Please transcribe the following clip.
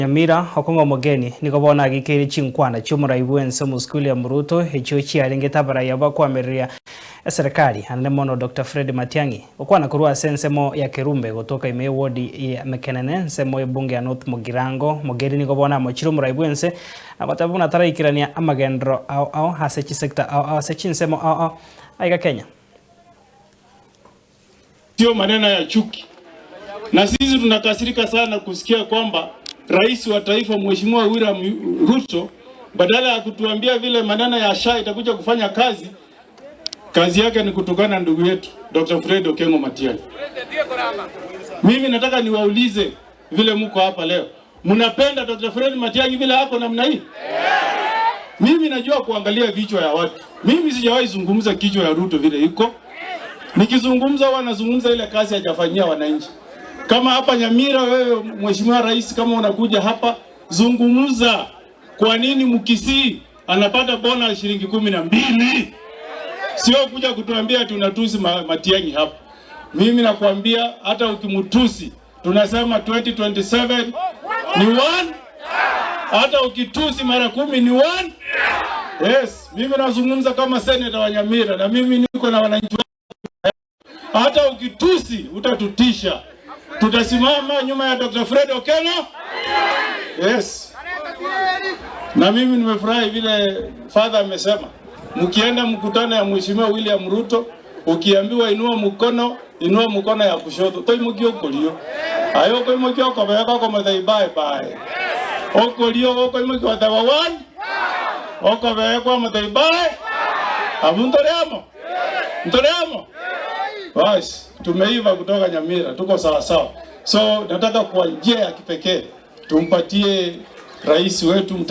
Nyamira okong'o omogeni nigo bono agikeire chinkwana chi'omorai bw'ense omosike William Ruto echio chiarenge tabaraya bakoamereria eserekari anene mono Dr Fred Matiang'i gokwana korwa ase ensemo ya Kerumbe gotoka ime y'ewodi ya Mekenene ensemo y'ebunge ya North Mugirango. Mogeni nigo bono amochire omorai bw'ense na goteba buna taraikerania amagenderero ao ao ase chisector ao ao ase chinsemo ao ao aiga Kenya. Sio maneno ya chuki, na sisi tunakasirika sana kusikia kwamba rais wa taifa Mheshimiwa William Ruto badala ya kutuambia vile maneno ya SHA itakuja kufanya kazi, kazi yake ni kutukana ndugu yetu Dr. Fred Okengo Matiang'i. Mimi nataka niwaulize vile mko hapa leo, mnapenda Dr. Fred Matiang'i vile ako namna hii? Mimi najua kuangalia vichwa ya watu. Mimi sijawahi zungumza kichwa ya Ruto vile iko. Nikizungumza huwa nazungumza ile kazi hajafanyia wananchi. Kama hapa Nyamira, wewe Mheshimiwa Rais, kama unakuja hapa zungumza, kwa nini Mkisii anapata bona shilingi 12? Sio kuja kutuambia tunatusi Matiang'i hapa. Mimi nakwambia hata ukimtusi tunasema 2027 ni one. Hata ukitusi mara 10 ni one. Yes, mimi nazungumza kama senator wa Nyamira na mimi niko na wananchi. Hata ukitusi utatutisha, tutasimama nyuma ya Dr. Fred Okengo. Yes, na mimi nimefurahi vile father amesema, mkienda mkutano ya Mheshimiwa William Ruto, ukiambiwa inua mkono ya kushoto toimuki okolio ayo koimuki okobeka komothei bye bye okolio okoimuki otewa one okobekwa mothei bye amu ntoriamo ntoriamo. Basi tumeiva kutoka Nyamira, tuko sawa sawa. So nataka kwa njia ya kipekee tumpatie rais wetu.